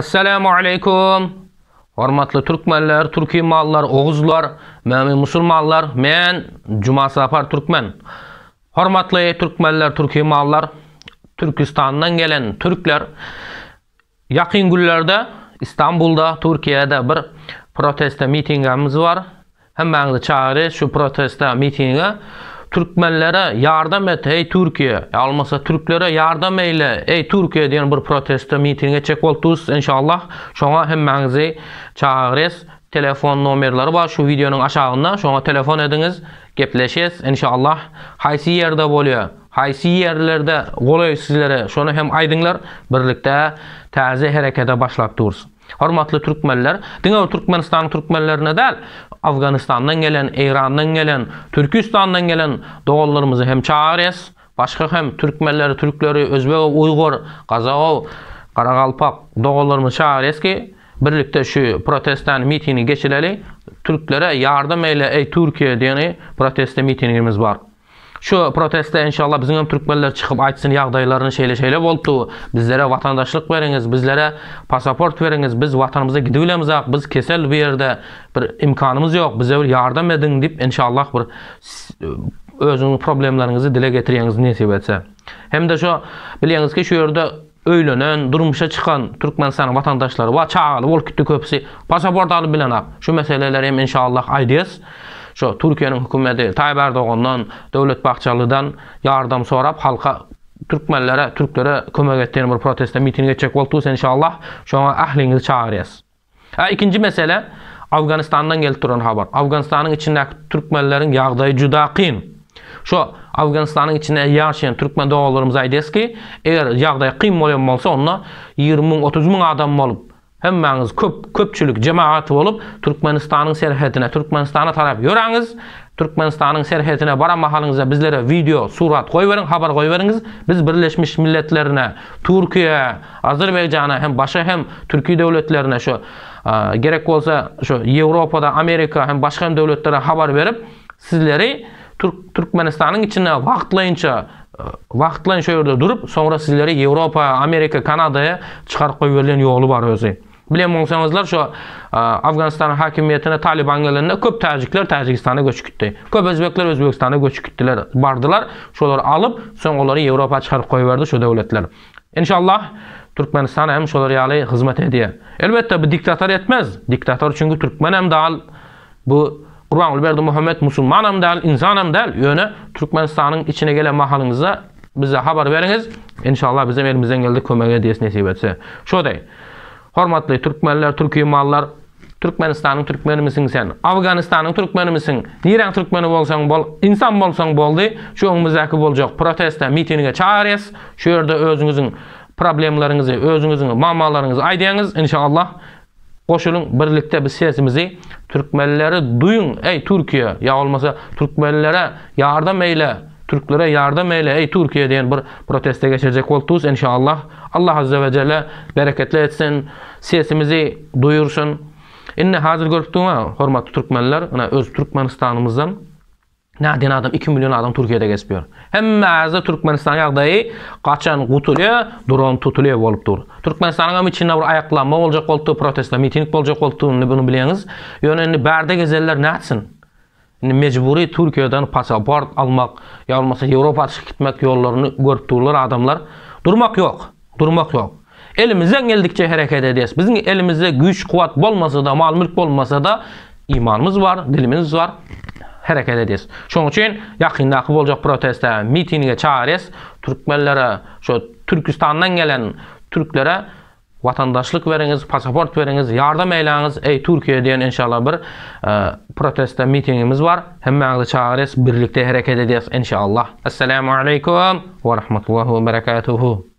Essalamu aleýkum! Hormatly türkmenler, türkimallar, oguzlar, mömin musulmanlar, men Jumasapar Türkmen. Hormatly türkmenler, türkimallar, Türkistandan gelen türkler, ýakyn günlerde Istanbulda, Türkiýede bir proteste mitingimiz bar. Hemmäňizi çagyrýas şu proteste, mitinge. Türkmenlere ýardam et, eý Türkiýe! Ýa bolmasa türklere ýardam eýle, eý Türkiýe diýen bir proteste, miting etjek bolup durus enşallah. Şoňa hemmäňizi çagyrýas. Telefon nomerleri bar şu wideonyň aşagynda. Şoňa telefon ediňiz, gepleşes enşallah. Haýsy ýerde bolýa, haýsy ýerlerde golaý sizlere şony hem aýdyňlar. Birlikde täze herekete başlap durus. Hormatly türkmenler, diňe bir Türkmenistanyň türkmenlerine däl, Afganistandan gelen, Eýrandan gelen, Türküstandan gelen doganlarymyzy hem çagyrýas. Başga hem türkmenleri, türkleri, özbeg, uýgur, gazagow, garagalpak doganlarymyzy çagyrýas ki, birlikde şu protestany, mitingi geçireli. Türklere ýardam eýle, eý Türkiýe diýeni proteste mitingimiz bar. Şu proteste inşallah biziň hem türkmenler çykyp aýtsyn ýagdaýlaryny şeýle şeýle bolupdy bizlere watandaşlyk beriňiz bizlere pasaport beriňiz biz watanymyza gidibilemizak biz kesel bu ýerde bir imkanymyz ýok bize bir ýardam ediň diýip inşallah bir özüňiziň problemleriňizi dile getirýäňiz nesip etse. Hem-de şu bilýäňizki şu ýerde Öýlenen, durmuşa çykan Türkmenistanyň watandaşlary bar, çagaly bolup gitdi köpüsi. Pasaport alyp bilenak. Şu meseleleri hem inşallah aýdýas. Şu Türkiýäniň hökümeti Taýyp Erdogandan, Döwlet Bahçalydan ýardam sorap halka türkmenlere, türklere kömek et diýen bir proteste miting etjek bolup durus inşallah. Şoňa ähliňizi çagyrýas. A ikinji mesele Afganistandan gelip duran habar. Afganistanyň içindäki türkmenleriň ýagdaýy juda kyn. Şo Afganistanyň içinde ýaşaýan türkmen doganlarymyza aýdýas ki, eger ýagdaý kyn bolýan bolsa onda 20 müň, 30 müň adam bolup, hemmäňiz köp, köpçülik, jemagat bolup Türkmenistanyň serhedine, Türkmenistana tarap ýöräňiz. Türkmenistanyň serhedine baran mahalyňyzda bizlere wideo, surat goýberiň, habar goýberiňiz. Biz Birleşmiş Milletlerine, Türkiýä, Azerbaýjana hem başga hem türki döwletlerine şu gerek bolsa şu Ýewropada, Amerika hem başga hem döwletlere habar berip, sizleri Türk Türkmenistanyň içinde wagtlaýynça wagtlaýyn şu ýerde durup, soňra sizleri Ýewropa, Amerika, Kanadaya çykaryp goýberilen ýoly bar özi. Bilen bolsaňyzlar şu Afganistanyň hakimiýetine Taliban gelende köp täjikler Täjigistana göçüp gitdi. Köp özbekler Özbegistana göçüp gitdiler, bardylar. Şolary alyp, soň olary Ýewropa çykaryp goýberdi şu döwletler. Inşallah Türkmenistan hem şolar ýaly hyzmat edýär. Elbetde bu diktator etmez. Diktator çünki türkmen hem dal. Bu Gurbanguly Berdimuhamet musulman hem dal, insan hem dal. Ýöne Türkmenistanyň içine gelen mahalyňyzda bize habar beriňiz. Inşallah bizem elimizden geldi kömek edýäs nesip etse. Şoday. Hormatly türkmenler, türkimallar Türkmenistanyň türkmenimisiň sen? Afganistanyň türkmenimisiň? Niräň türkmeni bolsaň bol, insan bolsaň boldy. Şu öňümizdäki boljak proteste, mitinge çagyrýas. Şu ýerde özüňiziň problemleriňizi, özüňiziň muammalaryňyzy aýdýaňyz. Inşallah goşulyň birlikde biz sesimizi türkmenleri duýuň eý Türkiýe ýa bolmasa türkmenlere ýardam eýle Türklere ýardam eýle eý Türkiýe diýen bir proteste geçirjek bolup durus enşallah. Allah azze we jelle bereketli etsin. Sesimizi duýursyn. Indi hazir görüp durma hormatly türkmenler, ina öz Türkmenistanymyzdan näden adam 2 million adam Türkiýede gezip ýör. Hemmäze Türkmenistan ýagdaýy gaçan gutulýar, duran tutulýar bolup dur. Türkmenistanyň hem içinde bir aýaklanma boljak bolupdy, protestler, miting boljak bolupdy, indi bunu bilýäňiz. Ýöne indi bärde gezenler nätsin? Indi mejbury Türkiýeden pasaport almak, ýa bolmasa Ýewropa çykyp gitmek ýollaryny görüp durlar adamlar. Durmak ýok. Durmak ýok. Elimizden geldikçe hereket edýäs. Biziň elimizde güýç-kuwwat bolmasa-da, mal-mülk bolmasa-da, imanymyz bar, dilimiz bar, hereket edýäs. Şonuň üçin ýakyndaky boljak proteste, mitinge çagyrýas. Türkmenlere, şu Türküstandan gelen türklere Watandaşlyk beriňiz, pasaport beriňiz, ýardam eýläňiz, eý Türkiýe diýen enşalla bir proteste mitingimiz bar. Hemmäňizi çagyrýas, birlikde hereket edýäs enşalla. Esselamu aleýkum we rahmetullahi we berekatuhu.